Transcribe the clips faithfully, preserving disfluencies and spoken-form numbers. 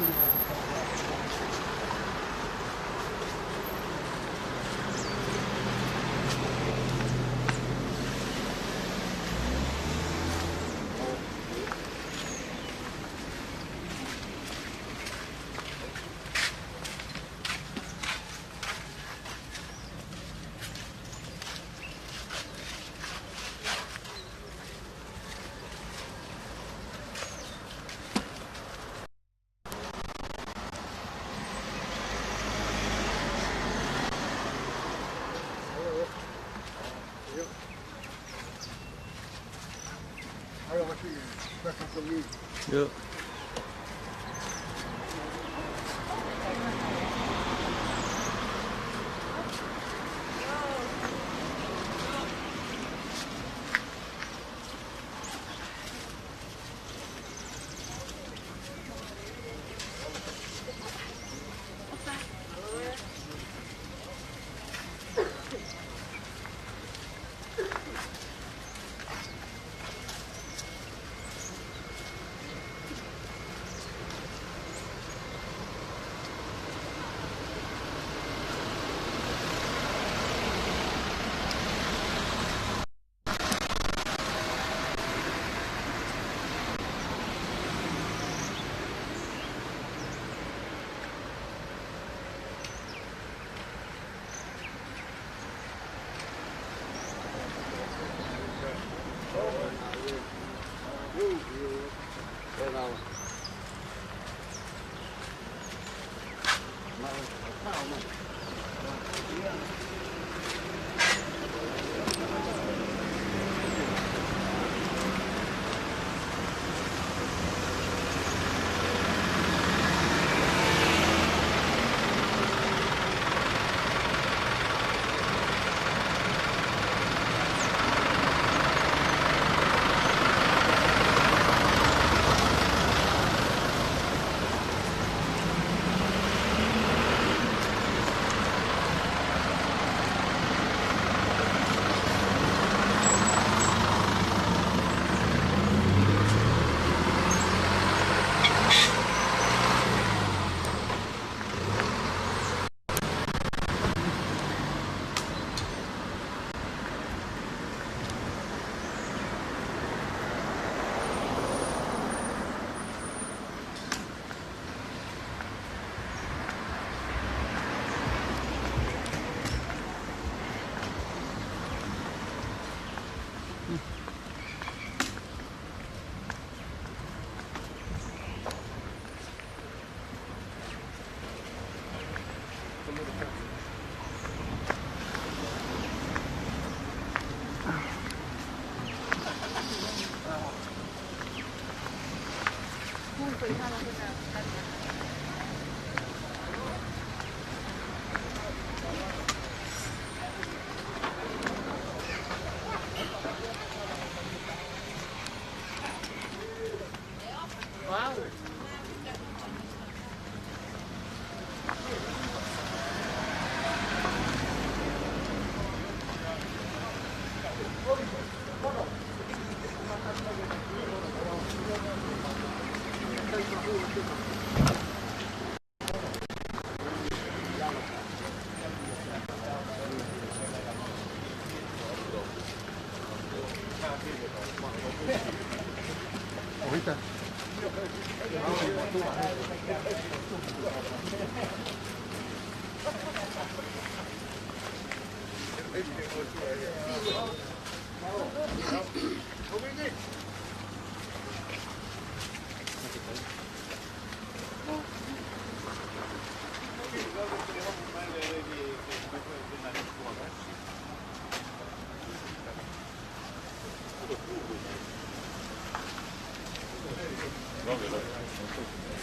Joo.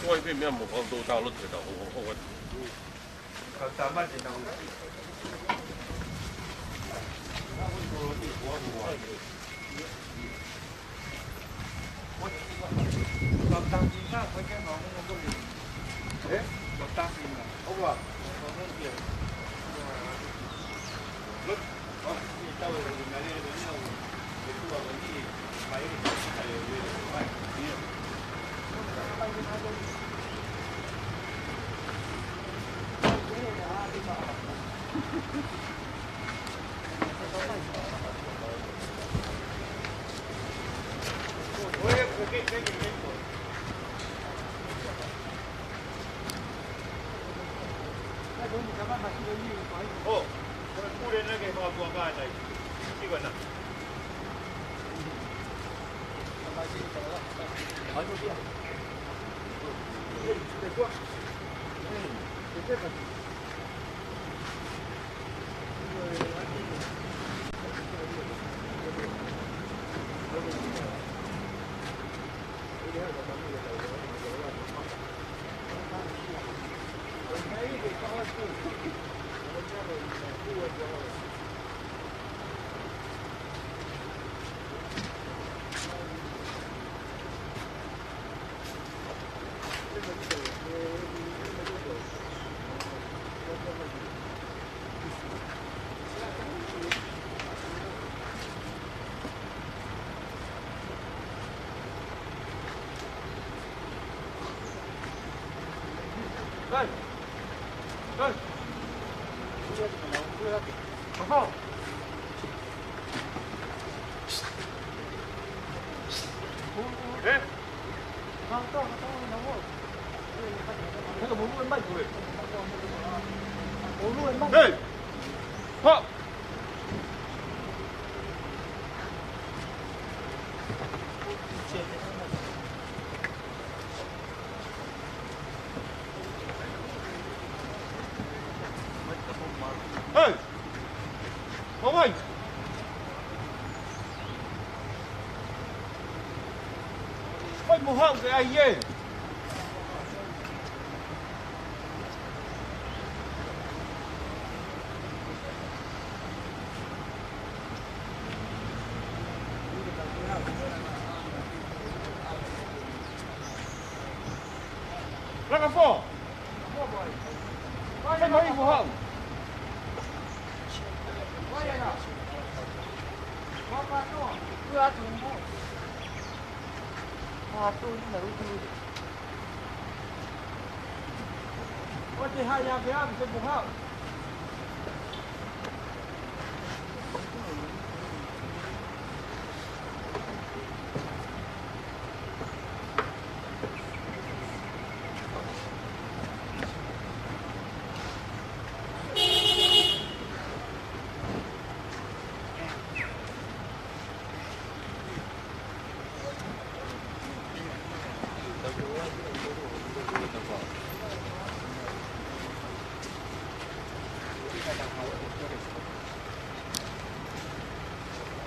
Ko e pē meʻa mo kau tau tau lotu ke tau ho, ho, ho. ʻO, ko e pule naʻe fakapuaka ai. Kiva na. Hei! Ho! Hei! Hawai! Hoi mo hau ke ai e. Laka fo. Fai mai mo hau.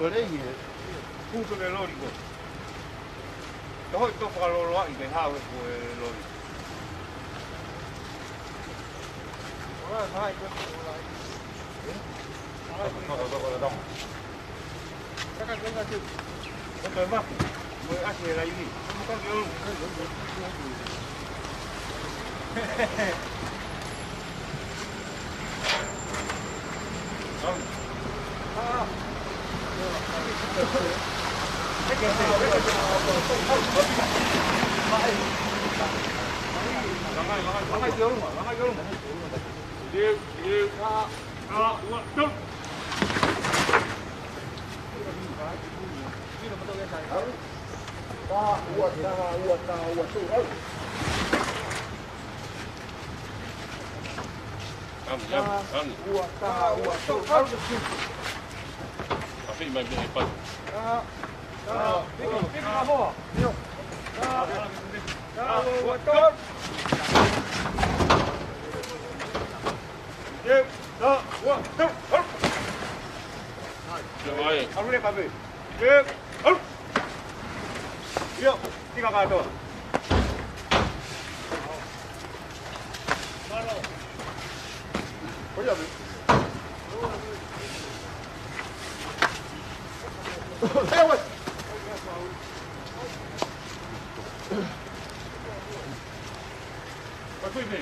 Ko e lei e. Putu le loli ko. Ka hoi to fakaloloaʻi ke hau e ko e loli. Ora, hai, ko e loli. Hai, ko e loli. Saka ko e loli. Ko e loli. Mo e ʻasi e laini. Mo e kau ke olu. Taha, ua, taha, ua, tolu, ʻalu. Taha, ua, taha, ua, tolu, ʻalu. Afi mai mei pa. Taha, taha, piki, piki, ka hoa. Taha, taha, ua, ua, tolu. Taha, ua, tolu, ʻalu. Ia, mai. ʻAlu le kape. Ia, ʻalu. Ia, tika kātoa. Ko ia, me. Ia, wai. Ka tui me.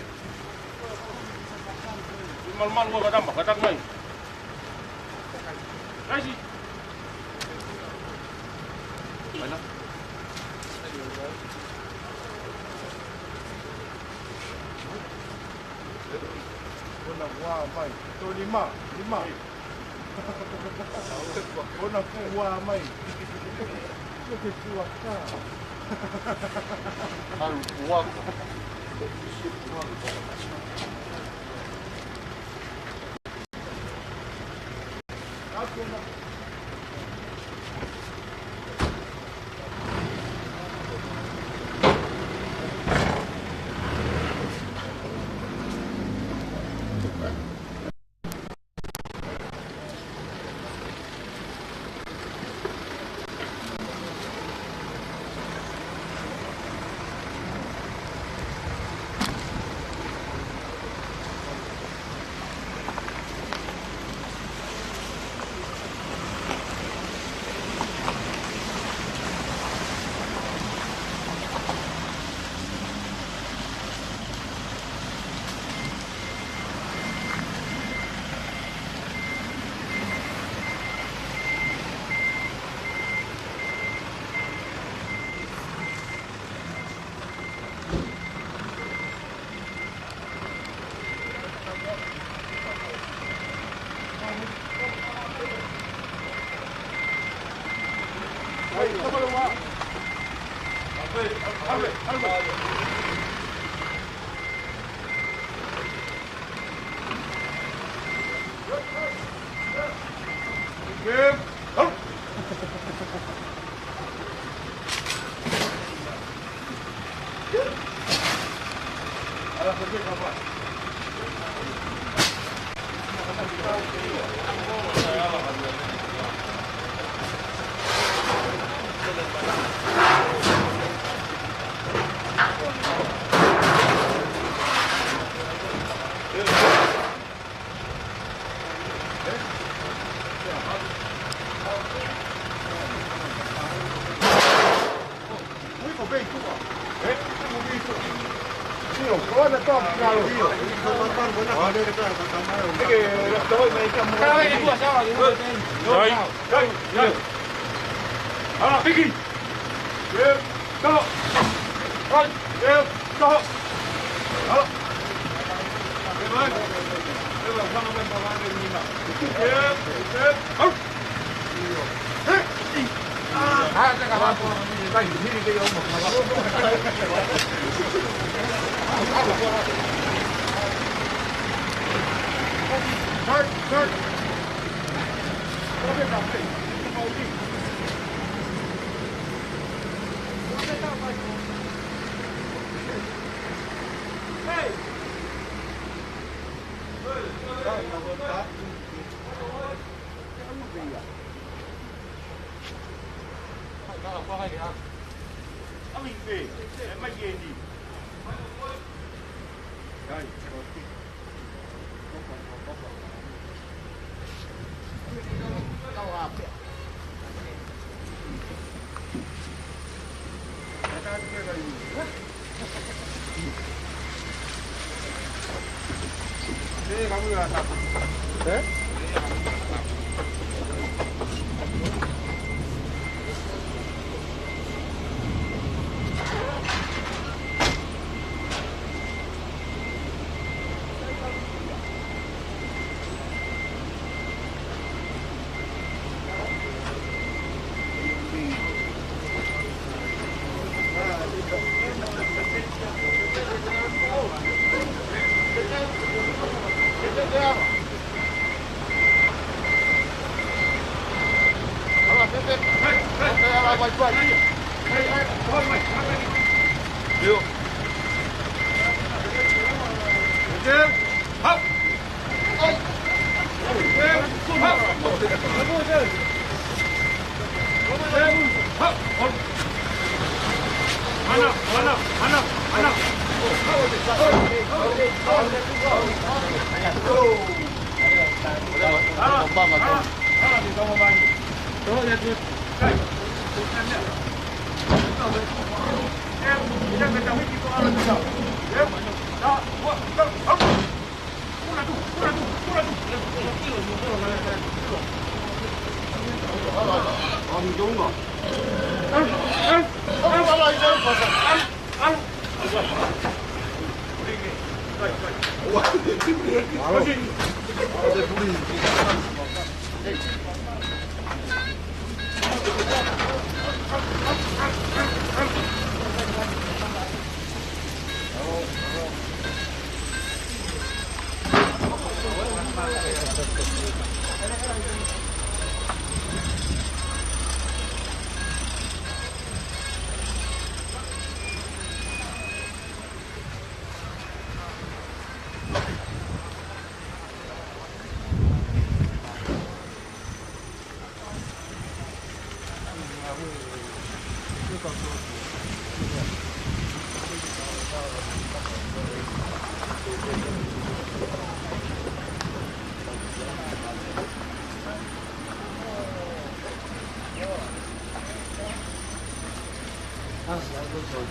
Malumalu ua ka tama, ka taki mai. Kaisi. Mai na. Kona ua mai. Tō lima, lima. Kona ua mai. Ko ke tua ka. Halu ua.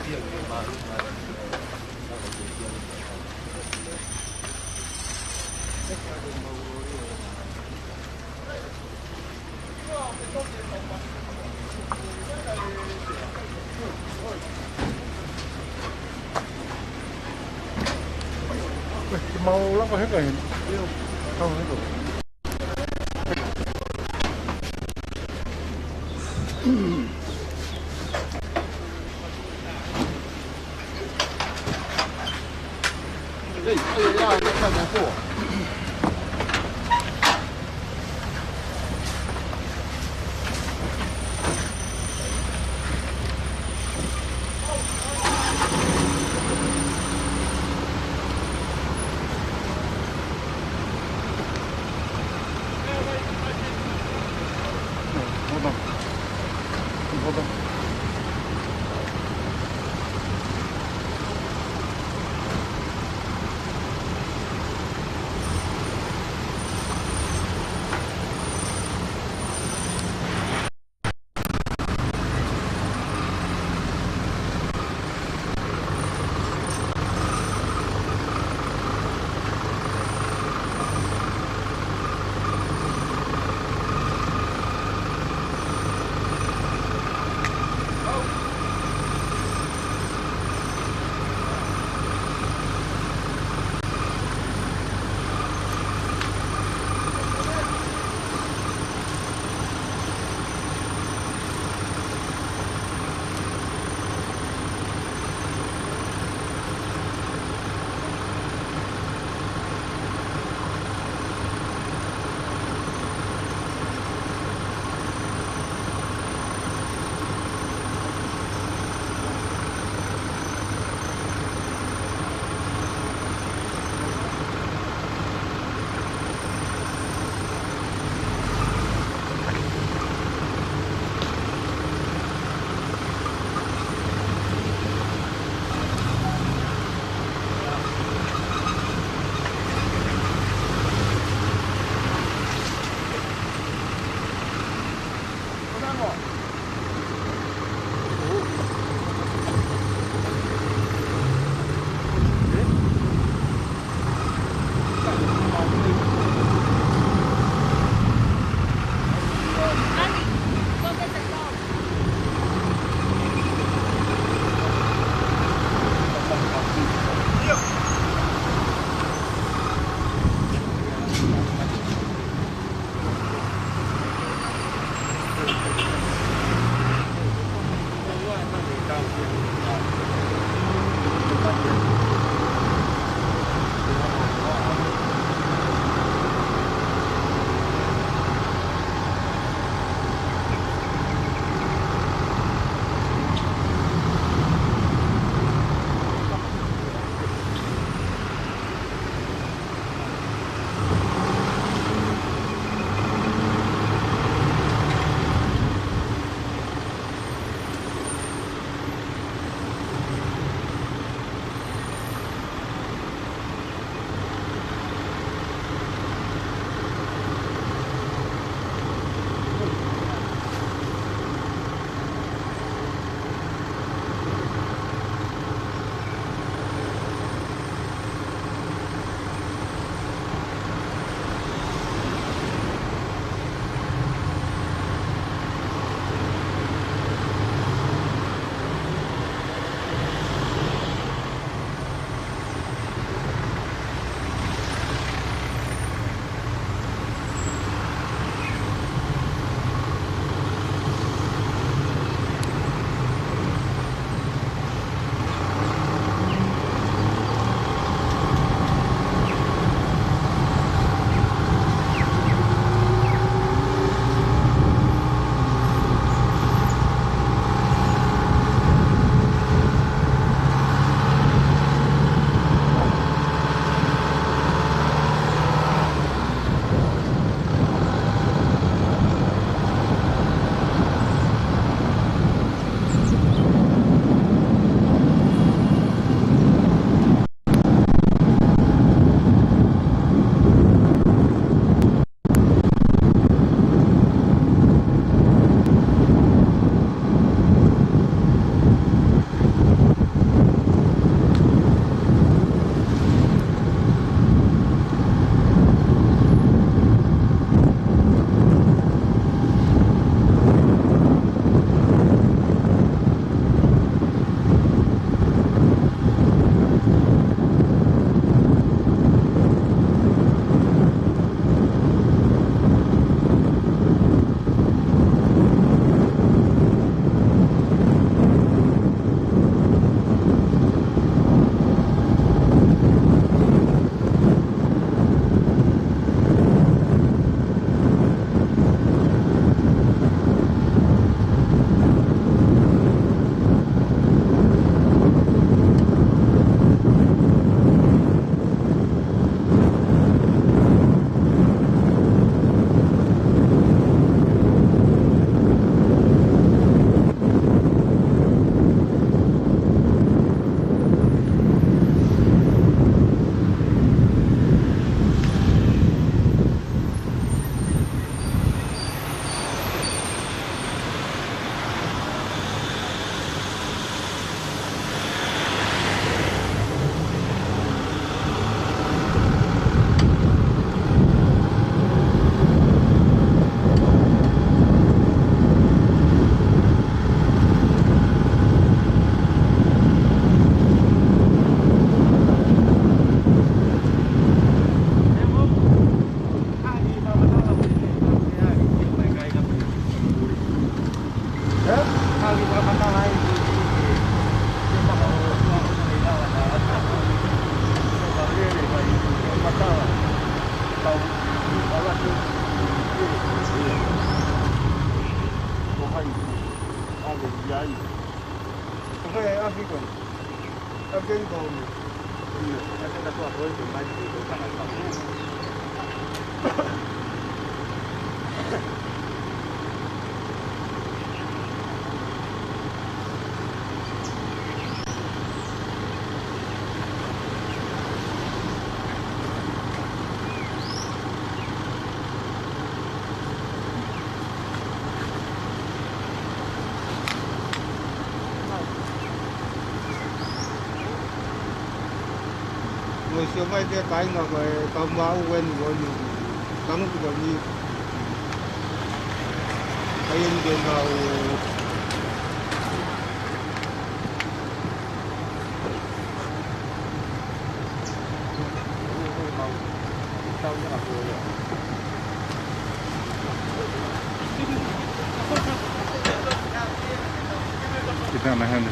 Te mau lava heka heni. Kau heka. Hold on. Hold on. Mo e sio mai ki he kāinga ko e kau maʻu eni ko eni. Tangutu ko eni. Kai eni ke mau Kita na hene.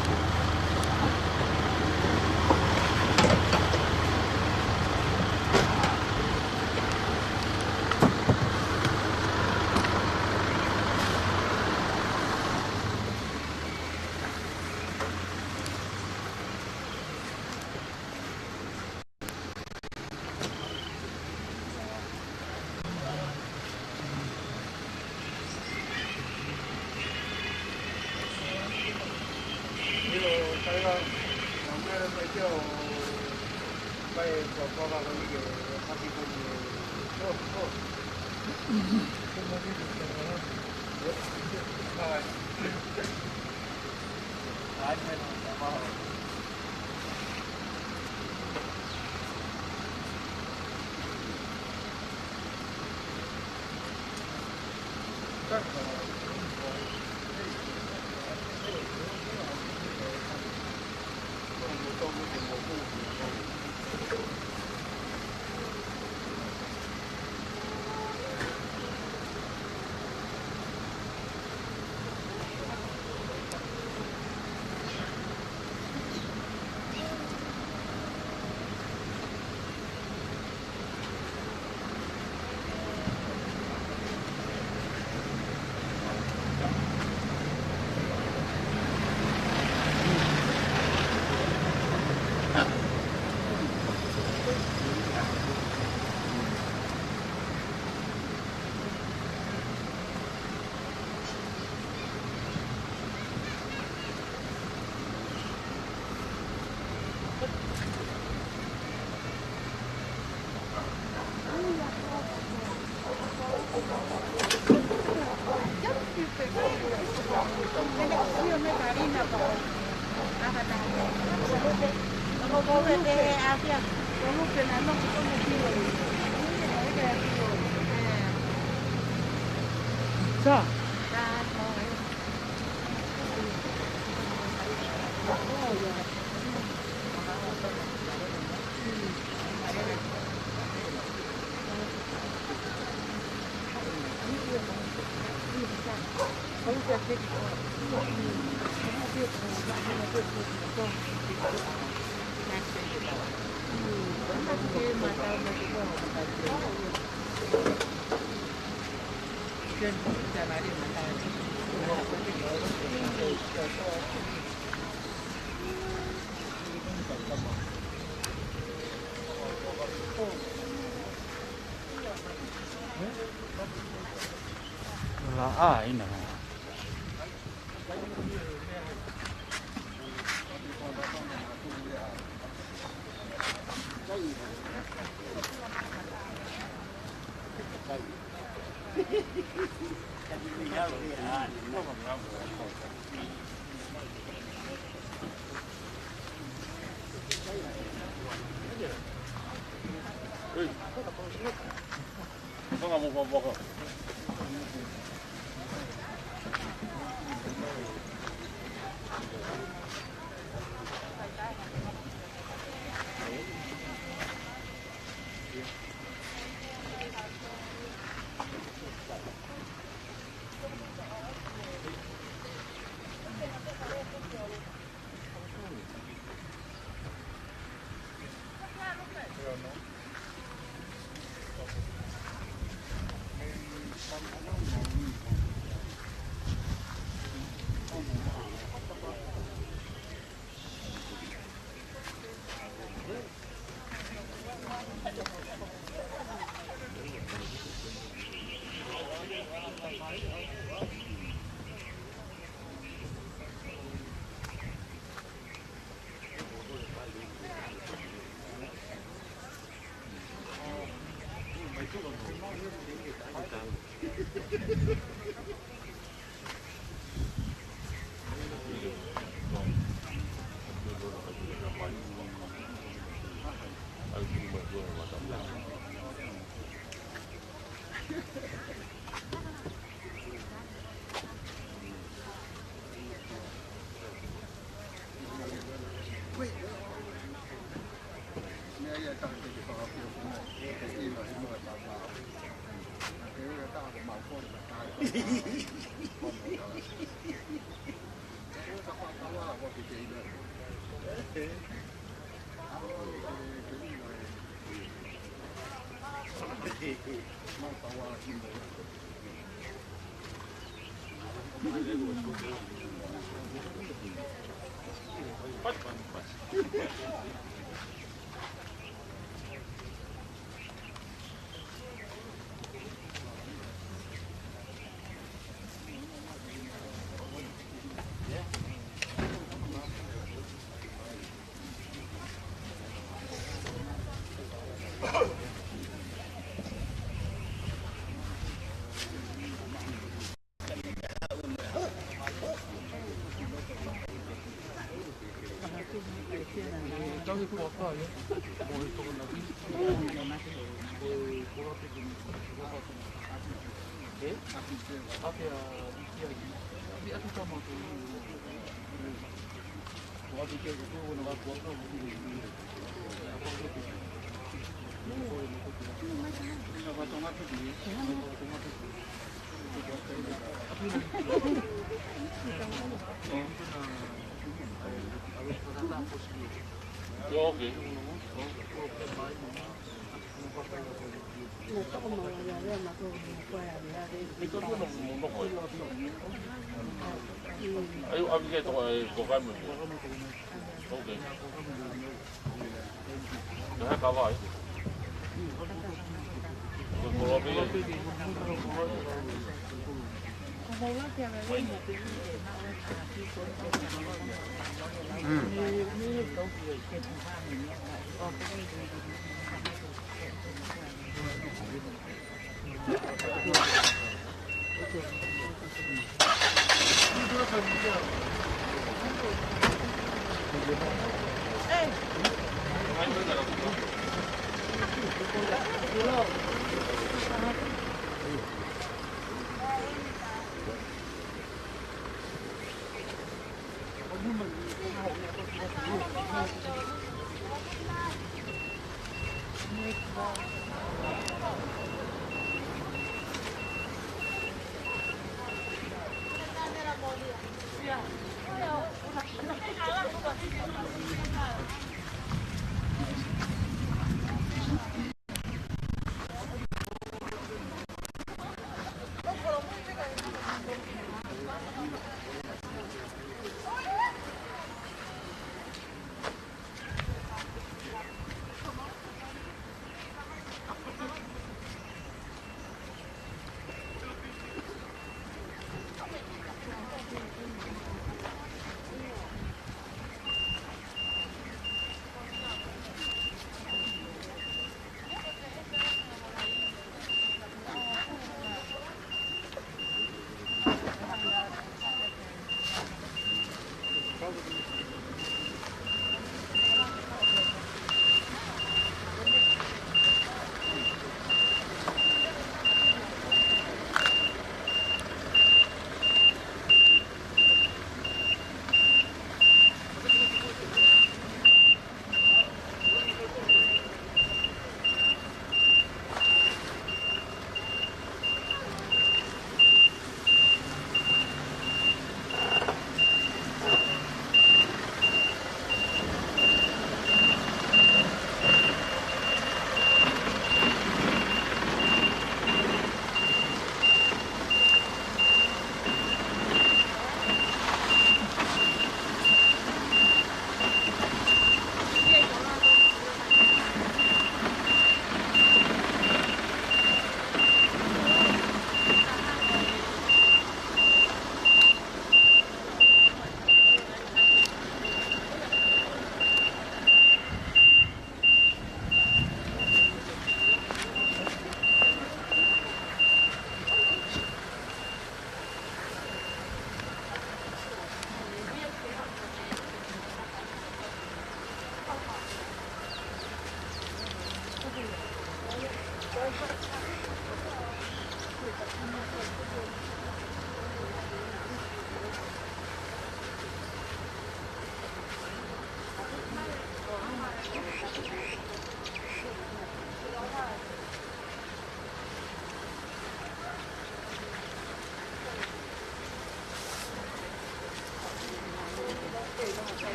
La a ina.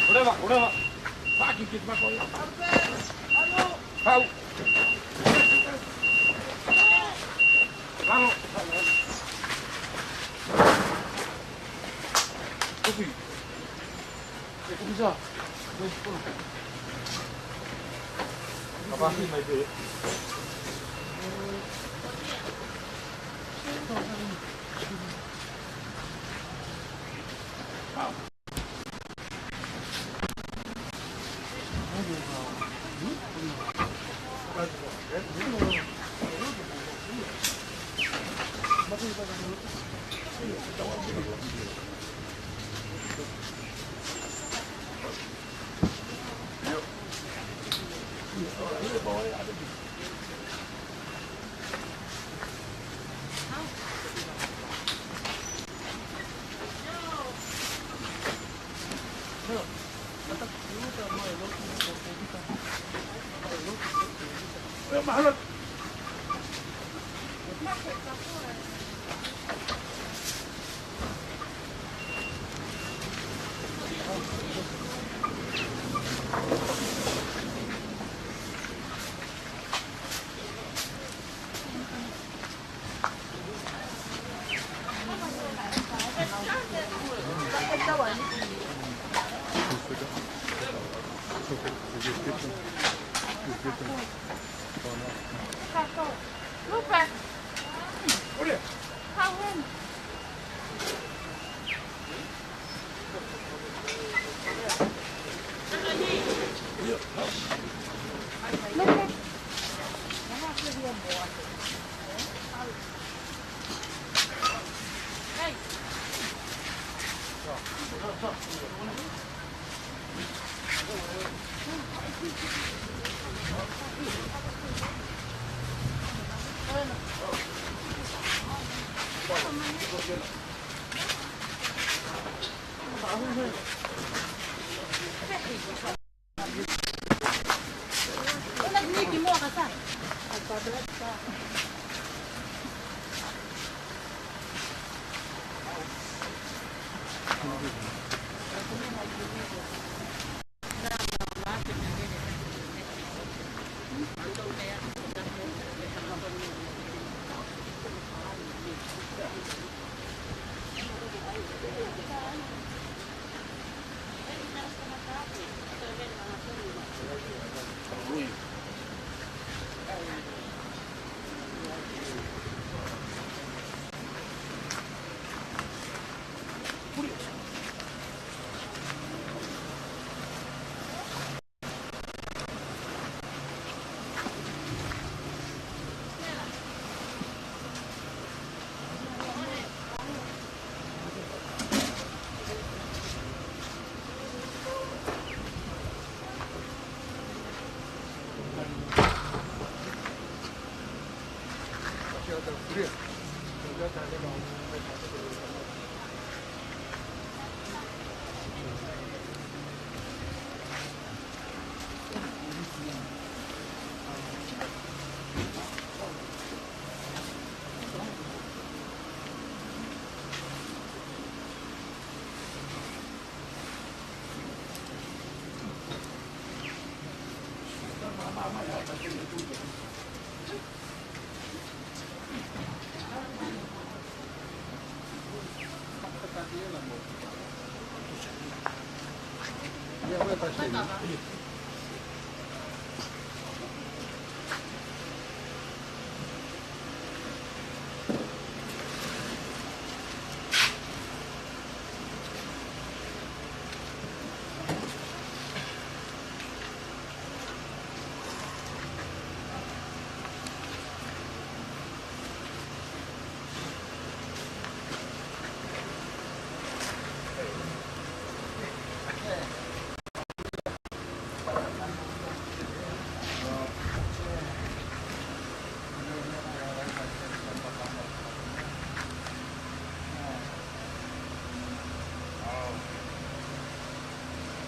Ora, ora. Paki ki te mako ia. Kau. Lalo. Kopi. E kopi sa. Kapasi mai te.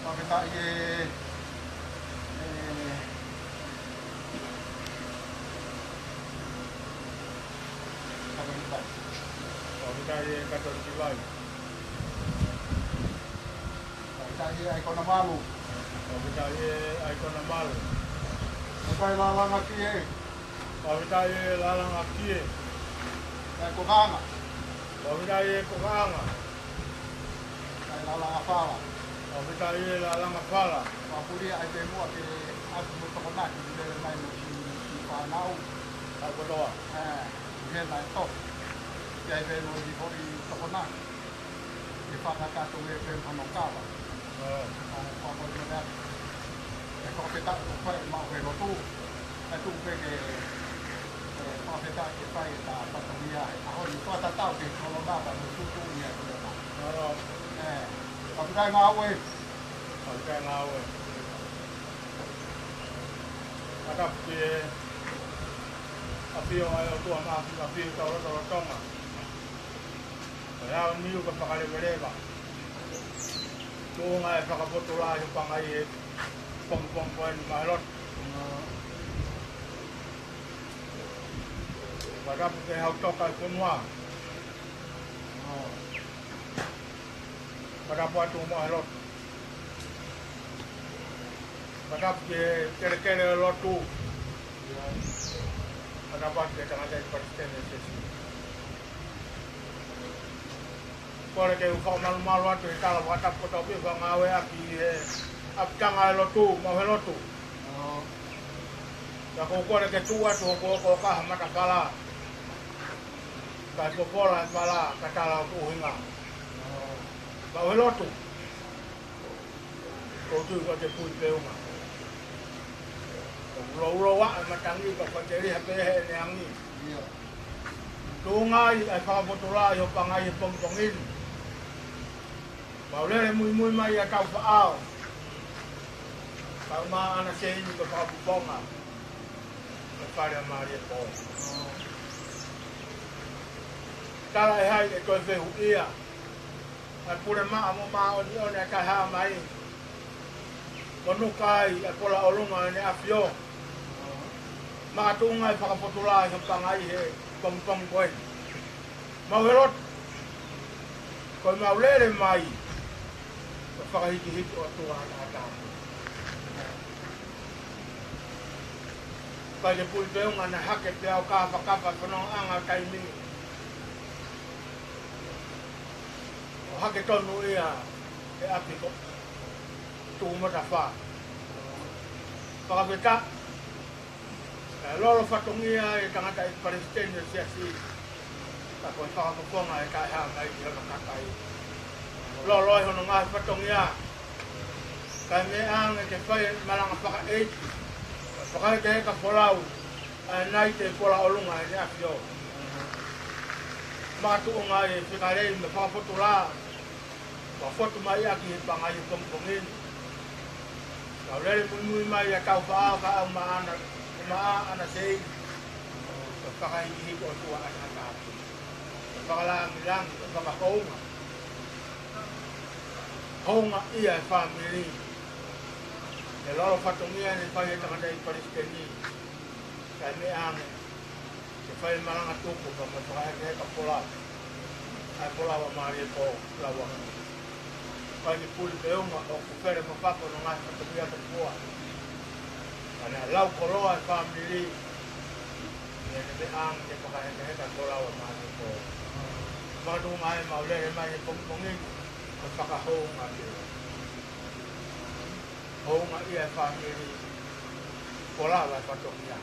Fakafetaʻi e, e, fakafetaʻi e kato ki vai. Fakafetaʻi e ʻaikona malu. Fakafetaʻi e ʻaikona malu. Fakafetaʻi Lālanga Kie. Fakafetaʻi e Lālanga Kie. ʻAikokaʻanga. Fakafetaʻi e kokaʻanga. Fakafetaʻi Lālanga Fala. Fakafetaʻi e Lālanga Fala. Fakafetaʻi ai pē muʻa ke ʻasi mo Tokonaki, lele mai mo siʻi, siʻi fānau. Ka kotoa. ʻE, he naʻe tohi. Ke ai pē mo siʻi foʻi Tokonaki. Ke fakakakato e pē hono kava. ʻE. ʻA, ko e meʻa. ʻE, fakafetaʻi ko e fai maʻu he lotu. ʻE tuʻu pē ke, ʻe, fakafetaʻi ke fai ʻeta fatongia he ʻaho ni. Ko ʻeta tau ke kolo napa mo tutu ni ʻa kolo napa. ʻE, fakafetaʻi ngāue. Fakafetaʻi ngāue. Fakafetaʻi e ʻafio ʻa e ʻOtua Māfimafi ʻi hotau lotolotonga. Ko e ʻaho ni ʻoku fakaleveleva. Tuʻunga e fakapotolahi ʻo Pangai he pongipongi ko eni, maʻu e lotu. Fakatapu ki he Hau Toka ʻo e fonua. Fakatapu atu, maʻu e lotu. Fakatapu ki he kelekele ʻo e lotu. Fakatapu atu ki he tangataʻeiki palesiteni ʻo e siasi. Kole ke u fakamalumalu atu he tala fakatapu kotoa pē ʻoku ngāueʻaki he ʻapitanga ʻo e lotu, maʻu he lotu. Ka ʻoku ou kole ke tuʻu atu hoku ʻokoʻoka ha matafala. Kae popola e fala, ka tala hoku ʻuhinga. Maʻu he lotu. ʻOku ou tui ko e Puli Peunga. ʻOku loulouaʻa e matangi ka ʻoku faʻiteliha pē heʻene angi. Tuʻunga ai e fakapotolahi ʻo Pangai he pongipongi ni. Mau lele muimui mai ʻa Taufaʻao. Kau Maʻana Seini ko e fakapoponga. Ko e fale ʻa Mālie Pō. Tala ʻe hai ʻe toe fehuʻia ʻa e pule maʻa mo māʻoniʻoni ʻa Taʻehāmai. Mo nuka ai ʻa e pola ʻolunga ʻo ʻEne ʻAfio. Makatuʻunga e fakapotolahi ʻo Pangai he pongipongi ko eni. Maʻu he lotu. Ko e mau lele mai. Ko e fakahikihiki ʻOtua ʻataʻatā. Kae ke Puli Peunga naʻe hake pē ʻo kafakafa e fonongaʻanga ʻo taimi. ʻO hake tonu ia he ʻapi ko Tuʻumatafā. Fakafetaʻi e lolo fatongia e tangataʻeiki palesiteni ʻo e siasi. Ka ko e fakapoponga ʻe Taʻehāmai ki hono kakai. Lolo ai hono ngaahi fatongia. Kae meʻa ange ke fai e malanga fakaʻeiki. Fakahekeheka folau ʻa e nai te pola ʻolunga ʻEne ʻAfio. Makatuʻunga e fekalei mo e fakapotolahi. Kuo fotu mai ʻaki he Pangai he pongipongi ni. Kau lele muimui mai ʻa Taufaʻao kae ʻumaʻā ʻa Maʻana Seini. Ko e fakahikihiki ʻOtua ʻataʻatā. Ko e fakalāngilangi, ko e fakahounga. Hounga ia e fāmili. E lolo fatongia ne fai he tangataʻeiki palesiteni. Kae meʻa ange ke fai malanga tuku pea mo fakahekeheka folau. ʻA e folau ʻa Mālie Pō, folau ʻa Mālie. Kae ke Puli Peunga ʻoku fele mo fafo hono ngaahi fatongia ʻa e fua. Ka naʻe lau koloa e fāmili, ʻi heʻene meʻa ke fakahekeheka ko Lava Māliepō. Makatuʻunga ai ʻemau lele mai he pongipongi ni, ko e fakahounga pē. Houngaʻia e fāmili, ko Lava e fatongia.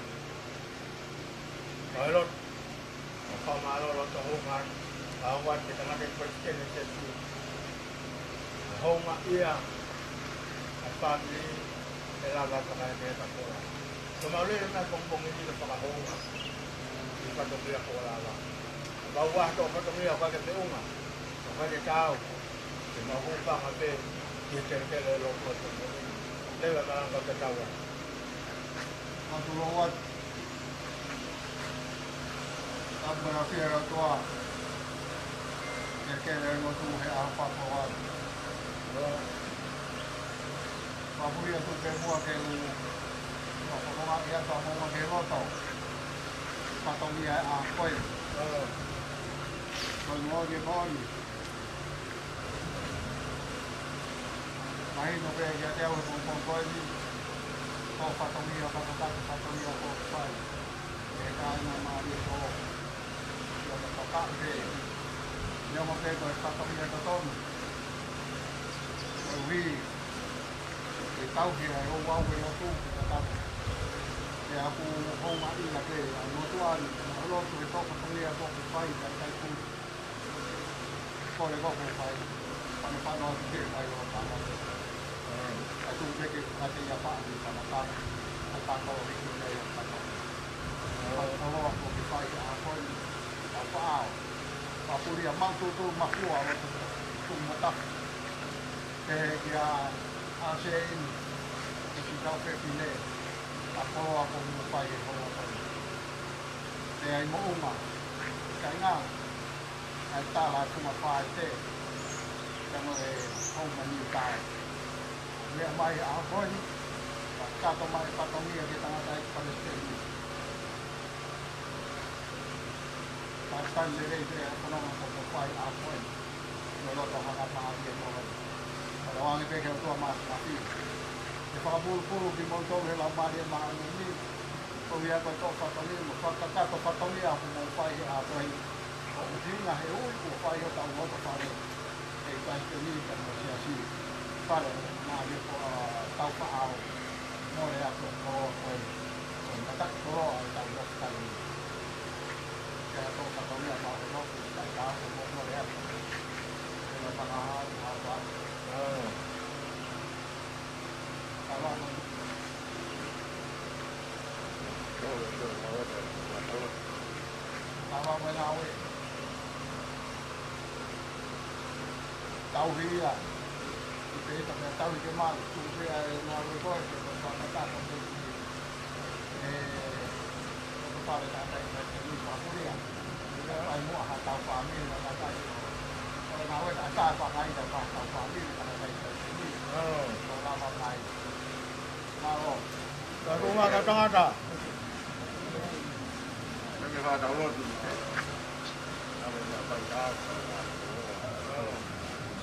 Ka ʻi loto, ʻo fakamālō loto hounga, ʻa ʻoua te tangata e palesiteni ʻo e siasi. Houngaʻia e fāmili, ʻe Lava fakahekeheka ko Lava. Ko ʻemau lele mai he pongipongi ni ko e fakahounga e fatongia ko Lava. Mau ʻoatu e fatongia ʻoku ʻikai ke feʻunga, ʻoku ʻikai ke taau, ke mau hūfanga pē ki he kelekele ʻo e lotu ʻo e pongipongi ni. Leva e malanga ʻo tatau ai. Mālō atu. Tapu mo e ʻafio ʻa e ʻOtua. Ke kele ʻa e lotu he ʻaho fakaʻosi. Fakamolemole atu pē muʻa ke u fakamolemole atu ʻa e moʻunga ke loto. Fatongia ʻa e ʻaho ko eni. Ko e moʻoni, moʻoni. Mahino pē kiate au he pongipongi ko eni, ko e fatongia, fakakakato fatongia kuo fai ʻe he kāinga Māliepō. ʻIo, mo e fakaafe. ʻIo, mo pē ko e fatongia totonu. Koeʻuhi ke tauhi ʻa e ouau ʻo e lotu ke tatau. Pea ʻoku houngaʻia pē ʻa e lotu ʻa eni, ʻa e lotu he tō fatongia kuo fai, kae ʻikai ke kole ko ē ke fai, fanofano atu ke fai ʻo tama. ʻA e tuʻu pē ke ngata ia paʻa ni tama tama, ʻo tama ʻo hiki ia ia tama. Koloa kuo fai ʻa ko eni, ʻa paʻao. Papulia mau tūtū makua ʻo tu, tu matafu. Pehē kia ʻAsē ʻi he siʻi kau fefine, ʻa koloa kuo fai he koloa ko eni. Pea ʻi moʻunga, kāinga, ʻa e tala ʻa e funga faʻē, ka mo e hounga ni tae. Meʻa mai ʻa ko eni, fakakakato mai fatongia ki he tangataʻeiki palesiteni. Fakatau lelei pē ʻa e fononga kuo fai ʻa ko eni. Ko e loto hanga Māliepō. Fakatauange pē ki he ʻOtua Māfimafi ke fakapulupulu kimoutolu he Laumālie Māʻoniʻoni, koeʻuhi ko e tō fatongia mo e fakakakato fatongia kuo mou fai he ʻaho ko eni. Ko e ʻuhinga he ui kuo fai hotau loto fale ʻe he palesiteni pea mo e siasi. Fale ʻo Māliepō, ʻa, tau faʻao. Mole atu e koloa ko eni. Ko e mataʻikoloa ʻo e tau loto fale ni. Ke tō fatongia mau he lotu, kae ʻikai ke mou mole atu. Ke mau fakahā, fakahā. Tauhi ia. ʻI he ʻita pea tauhi ke malu. Tuku pē ʻa e ngāue ko ē ke fakakakato pē. ʻE, ko e fale tangataʻeiki palesiteni Papulia. Fai muʻa ha tau fāmili, ha tau fāmili. Ko e ngāue ka ta fāngai ta fa tau fāmili, tangataʻeiki palesiteni. Ko Lava mai. Mālō. Ka tō mata tangata. Meme fa tau lotu.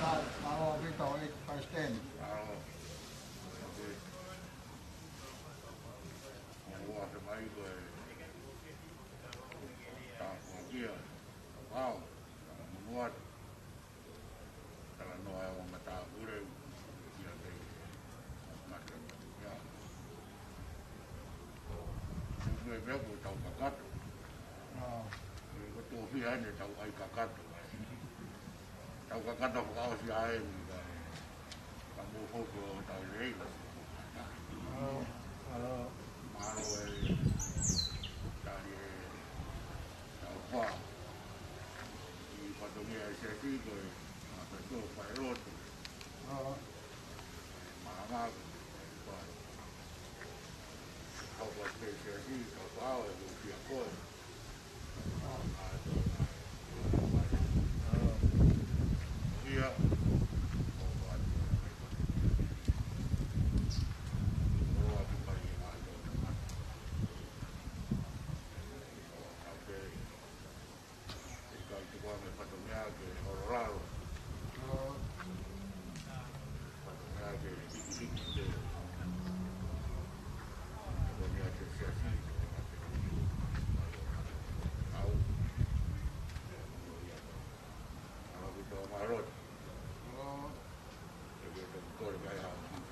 Sa, mālō ʻaupito, ʻEiki Palesiteni. Mālō. Mālō ʻaupito mai ko e tāpuakiʻi, tāpuakiʻi, tāpuakiʻi. Talanoa ʻa e ongo matāpule, ʻia te, mata, ia. Ko e meʻa ko e tau kakato. ʻE ko e tō fia ʻene tau ʻai kakato. Tau kakato fakaʻosi ʻa eni ka e. Ka mou hoko ʻo tau lei la. Mālō e tali e tau pā. ʻI fatongia e siasi ko e, ʻa ka tō fai lotu. Māmā ko e pā. Hoko atu pē siasi, tau pā, ʻe ko fia koe.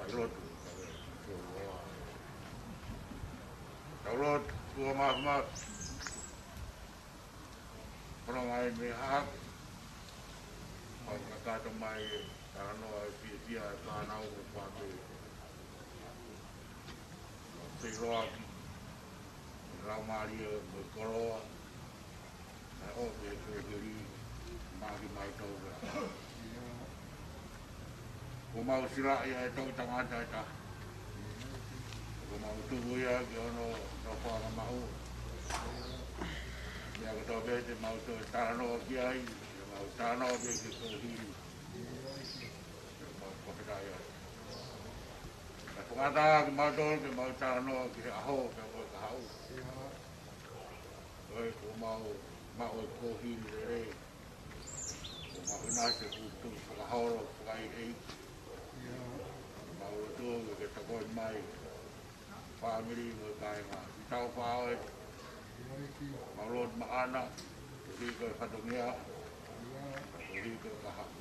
Tau lotu, tau lotu, tau lotu, ʻOtua Māfimafi. Ko e ngaahi meʻa hake, ʻoku kakato mai e talanoa ʻa e fiefia ʻa e fānau mo e fāmili. Feʻiloaki e laumālie mo e koloa, naʻe ʻomi ʻe he kōkili maʻa kimautolu. Kuo mau silaʻi ʻa e toʻutangata ʻe taha. Kuo mau tuku ia ki hono nofoʻanga maʻu. Meʻa kotoa pē te mau toe talanoa ki ai, te mau talanoa pē ki he kōkili. Te mau fakataha ai. Kae fakaʻatā kimautolu ke mau talanoa ki he ʻaho, pea mo e kahaʻu. Ko e kuo mau maʻu e kōkili lelei. Kuo mau ʻinasi e kutu fakaholo fakaʻeiʻeiki. Mau lotu ke ke tokoni mai. Fāmili mo e kāinga. Ki tau fāoe. Mau lotu maʻana. Koeʻuhi ko e fatongia. Koeʻuhi ko e kahaʻu.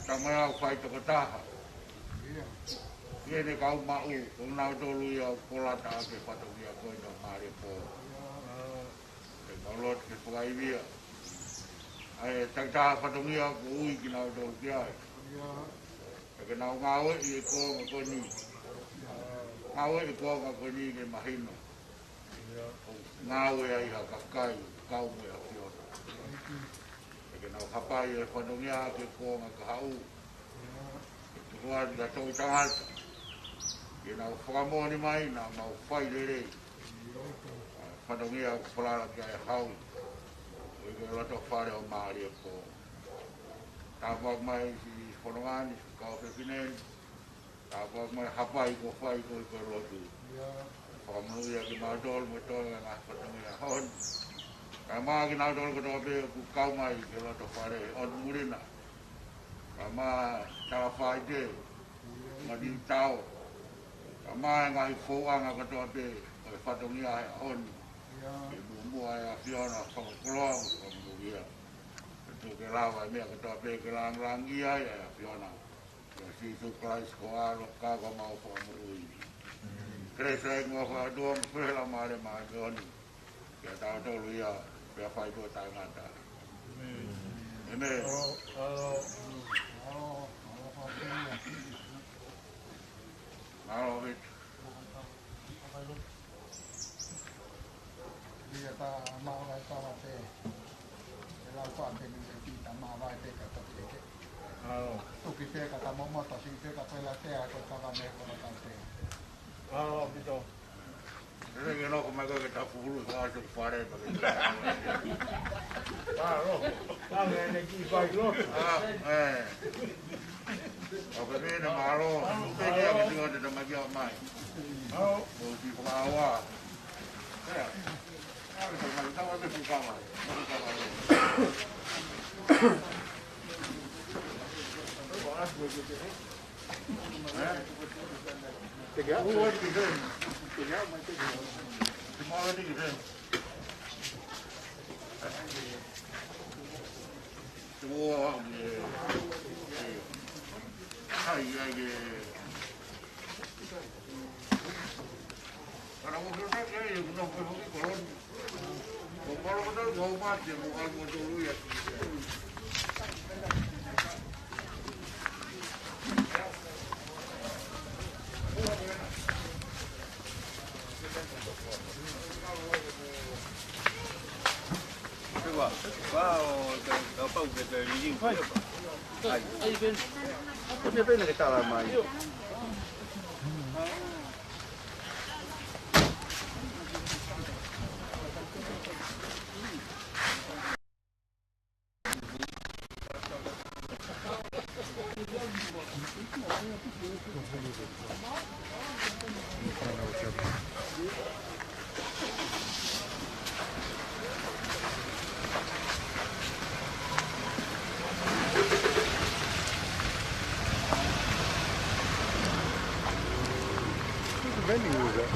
Tama ia ʻoku fai tokotaha. Ki heʻene kau maʻu, ko nautolu ia ʻoku kolata ʻaki e fatongia ko ena ʻo Mālie Pō. Te mau lotu ke fakaivia ʻa e takitaha fatongia kuo ui kinautolu ki ai. Pea ke nau ngāueʻi e kuonga ko eni. Ngāueʻi e kuonga ko eni ke mahino ʻoku ngāue ai ha kakai kau mo e ʻAfiona. Pea ke nau hapai e fatongia ki he kuonga kahaʻu. Ke tuku atu ki ha toʻutangata ke nau fakamoʻoni mai naʻa mau fai lelei. Fatongia ʻoku falala ki ai e hau. Koeʻuhi ko e loto fale ʻo Mālie Pō. Tāpuaki mai siʻi fononga ni, siʻi kau fefine ni. Tāpuaki mai hapai kuo fai koeʻuhi ko e lotu. Fakamonūʻia kimautolu mo e toenga ngaahi fatongia ʻo e ʻaho ni. Kae ʻumaʻā kinautolu kotoa pē ʻoku kau mai ki he loto fale ʻo e muli na. Kae ʻumaʻā Talafaite, mo Niutao. Kae ʻumaʻā e ngaahi fouʻanga kotoa pē ʻo e fatongia he ʻaho ni. Ke muʻomuʻa e ʻAfiona, fakakoloa mo fakamonūʻia. Ke tuku ke lava e meʻa kotoa pē ke lāngilangiʻia ai e ʻAfiona. ʻIa Sīsū Kalaisi ko e ʻAlo, ka ko homau Fakamoʻui. Kelesi ʻa e ʻOtua, mo e feohi ʻa e Laumālie Māʻoniʻoni, ʻiate kitautolu ia, pea fai tuʻo taʻengata. ʻĒmeni. Mālō, Vita. Ia ta maʻu ai tala te. E lau fa te ni te ta maʻu ai te ka ta te ke. Tuki te ka ta momo ta si te ka pela te a ko ta va me ko ta te. Mālō, Pito. Te ke noko mai ko ke ta fulu sa se fare pa ke. Mālō. Ka me ne ki fai lo. Ah, eh. ʻOku pehē ni mālō. Pehē ni ʻa e kituʻa te tamaki ʻo mai. ʻO si fakaʻauha. Ea. ʻA e tamaki tau ʻa e fukawa. Fukawa. Ē? Take it out. Ua ki te. Take it out, might take it out. Te mau ni ki te. Te mau ʻaʻaku ke, ke, hai, ai ke. Para mo ke ke, ke, no, ko, ko, ko, ko, ko, ko, ko, ko, ko, ko, ko, Ua, ua, ʻo, ka, kapau ke te liliu. Ai. Ai, Ben. Ko te pena ke tala mai. Vending was that?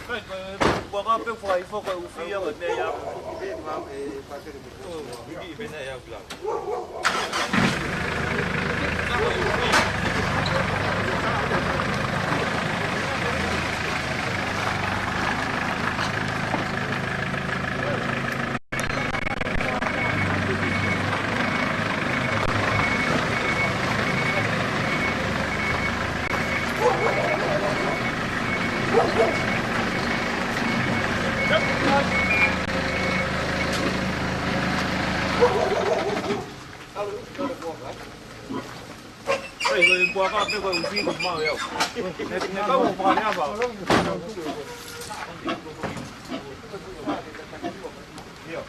Kai, kai, ua ka pe fai fo ka ufi ia, ka ne ia. Oh, hiki i pena ia, kula. Hey, ko e puaka pe ko e ufi ko mau ia. Ne, ne kau o puaka ia pa. Ia.